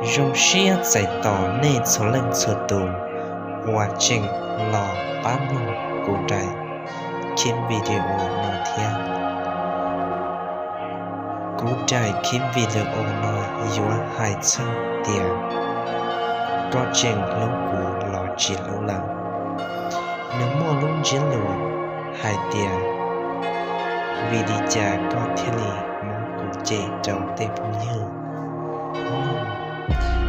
Zoo siab txais tos nej txhua leej txhua tus uas tseem los pab mloog kuv daim clip video no thiab. Kuv daim clip video no yuav hais txog tias koj tseem hlub kuv los tsis hlub lawm. Nws muaj lub ntsiab lus hais tias, vim li cas koj thiaj li muab kuv cem rau tej phooj ywg?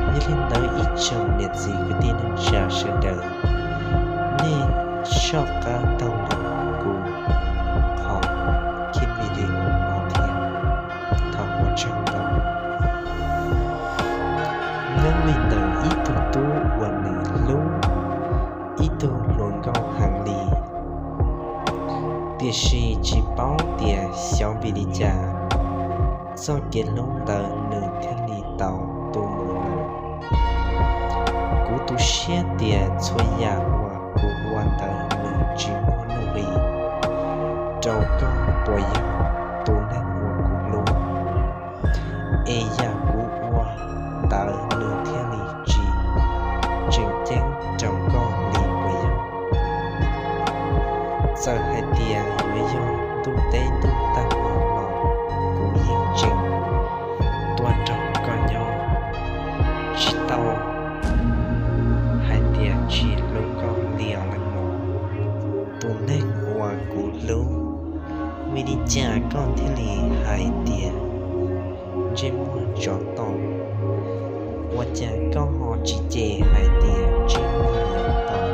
Yog li ntawd ib tsoom niam txiv kwv tij neej tsa sawv daws, nej soj qab taug lawm kuv qhov clip video no thiab, thov ua tsaug ntau. Nyob li ntawm ib tug tub uas nws hlub ib tug hluas nkauj heev li, tiam sis tsis paub tias xyov vim li cas txoj kev hlub ntawd nws thiaj li tau tu mus lawm. Kuv tu siab tias txhua yam uas kuv ua ntawd nws tsis muaj nuj nqis rau koj puas yog tus neeg uas kuv hlub, es yam kuv ua ntawd nws thiaj li tsis tseem ceeb rau koj li puas yog? Txawm hais tias yuav yog ntuj teb ntuj tag los kuv yeej tseem tuaj nrog koj nyob, tsis tau hais tias tsis hlub koj li os leej muam. Tus neeg uas kuv hlub, vim li cas koj thiaj li hais tias ntsej muag tsov tom? Ua cas koj ho tsis cem hais tias ntsej muag yaus tom?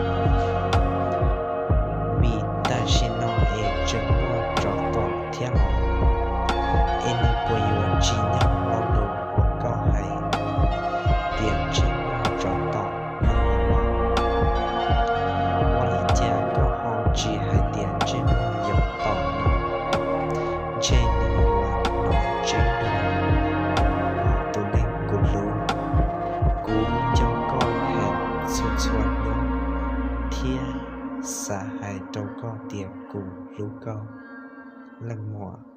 Vim tam sim no es tseem muaj tsov tom thiab los? Es nws puas yuav tsis yog lo lus uas koj hais tias ntsej muag tsov tom no los? Ua li cas koj ho tsis hais tias ntsej muag yaus tom no? Ntshe nws yuav los tseeb dua. Tus neeg kuv hlub, kuv nco koj heev txhua txhua hnub thiab xav hais rau koj tias kuv hlub koj, leej muam.